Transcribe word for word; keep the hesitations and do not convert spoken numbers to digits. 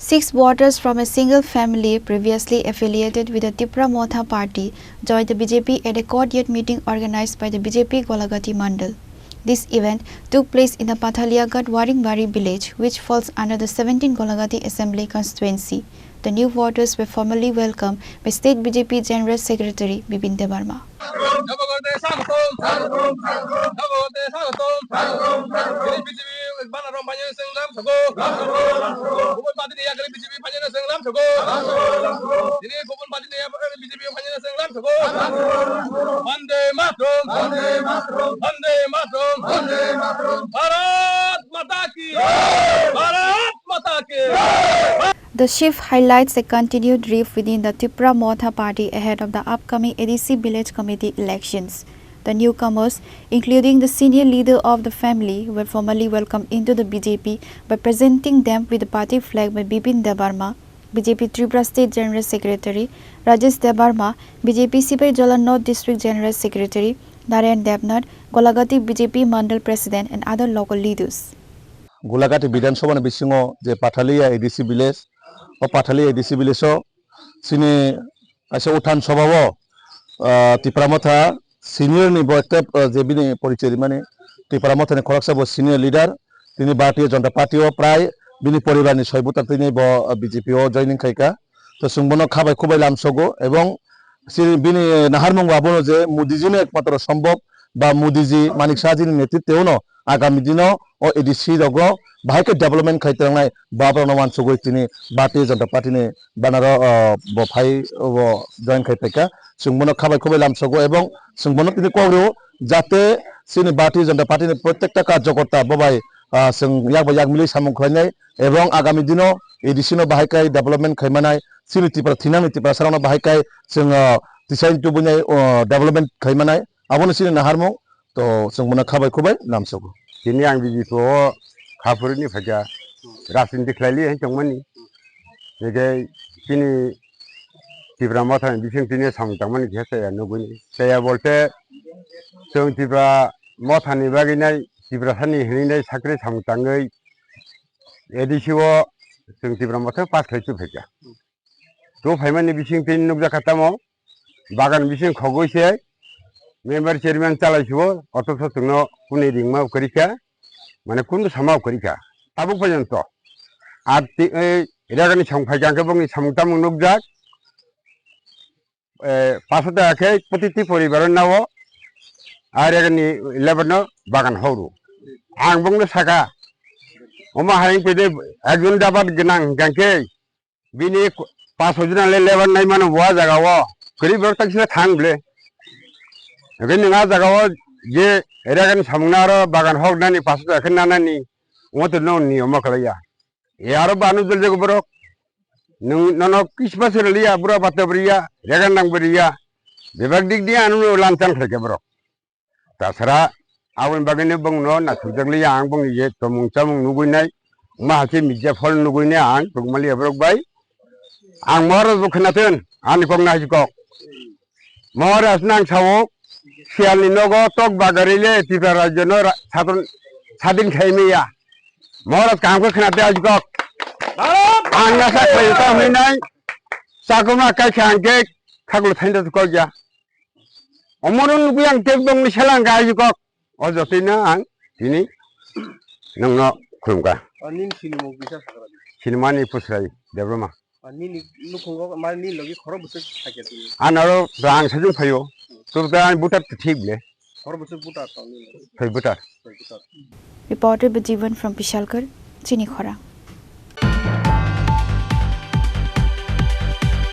Six voters from a single family previously affiliated with the Tipra Motha party joined the B J P at a courtyard meeting organized by the B J P Golagati Mandal. This event took place in the Pathaliaghat Waringbari village, which falls under the seventeen Golagati Assembly Constituency. The new voters were formally welcomed by State B J P General Secretary Bipin Debbarma. Vande Mataram! Vande Mataram! Vande Mataram! Bharat Mata ki! Bharat Mata ki! The shift highlights a continued rift within the Tipra Motha party ahead of the upcoming A D C village committee elections. The newcomers, including the senior leader of the family, were formally welcomed into the B J P by presenting them with the party flag by Bipin Debbarma, B J P Tripura State General Secretary Rajesh Debbarma, B J P Sipaijala North District General Secretary Narayan Debnath, Golagati B J P Mandal President and other local leaders. Golagati Bidhan Sabha ni bisingo je Pathalia A D C village, o Pathalia A D C village o chini kaisa uthan sabha o, ah, Tipra Motha senior ni bo ekta, ah, je bini porichoi rimani, Tipra Motha ni khoroksa bo senior leader, tini Bharatiya Janata Party o prai bini poribar ni soi buta tini bo, ah, B J P o joining khaika. To chwng bono khabai khubai lamsogo ebong chini bini naharmung abono je Modiji no ekmatro sombhob ba Modiji Manik Saha ji ni netritwe o no agami dino o A D C rogo bahai khe development khai tongnai, baborokno wansugwi tini Bharatiya Janata Party ni banner o, o, bo phai, o, bo join khai phaikha. Chwng bono khabai khubai lamsogo ebong chwng bono tini kok rwo jate chini Bharatiya Janata Party ni prottekta karjokorta bo bai, ah, chwng yak bai yak milwi samung khlainai ebong agami dino A D C no bahai khai development khai manai, chini Tipra thinangni Tiprasarokno bahai khai chwng, ah, tisai tubunai, ah, development khai manai. Abono chini naharmung, to chwng bono khabai khubai lamsogo. Tini ang B J P o kha phuruni phaikha, rajniti khlaili hai tongmani. Hingkhe chini Tipra Motha ni bising tini samung tangmani khe chaya nugwi. Chaya bolte chwng Tipra Motha ni bagwi nai, Tiprasa ni hinwi nai sakri samung tangwi A D C o chwng Tipra Motha pass khlai chu phaikha. To phaimani bising tini nukjakha tamo, bagan bising khogwi se member chairman chalai suo, othocho chwngno kuni ringma kwrwi kha, mane kunu sama kwrwi kha. Tabuk porjonto. Ar ti-, ei, rega ni samung phaikha hwnkhe bongni samung tamung nukjak, eh, paso taka khe protiti poribar o nao, a rega ni lebar no bagan horo. Ang bongno saka, omo hai wngkhe de ekjon dabat gwnang hwnkhe, bini paso jona le lebar nai mano bo a jaga o. Kwrwi borok tak sina thang ble. Hwnkhe nwng a jaga o je rega ni samung no aro bagan hok nani paso taka khe nanani, omo to no niyom o khlai ya. E aro banu jol jago borok. Nwng nono kispa se liya, bura bata bri ya, rega nang bri ya. Bebak dik di anu no lanchang khlai khe borok. Tasara aboni bagwi no bongno naisukjak liya ang bongni je tomung chamung nugwi nai, ma hasi media phol nugwi nai ang tongmali borok bai. Ang Maharaj bo khnathun, ani kok nai kok. Maharaj nang sao, sialni nogo tok bagari le Tripura rajyo no ra-, sadon, sadin khai miya. Maharaj kaham khe khna de ajkok. Ang nasa khlai ta hwnwi nai, chakuma kai kha ang khe khaklo thainda kok ya. Omono nugwi ang tek bongni selang kha ajkok. O jotoi no ang tini nongno khulumkha. O nini sinimung kisa sakra di. Sinimani Pusrai Debbarma. O nini nukhungo mane nini logi khoro bwswk sakya tini. Anaro rang sajung phaio. Tubda ang butar thik ble. Khoro bwswk butar tong nini logi. Phai butar. Phai butar. Reporter Bajiban from Pishalkar, Chini Khorang.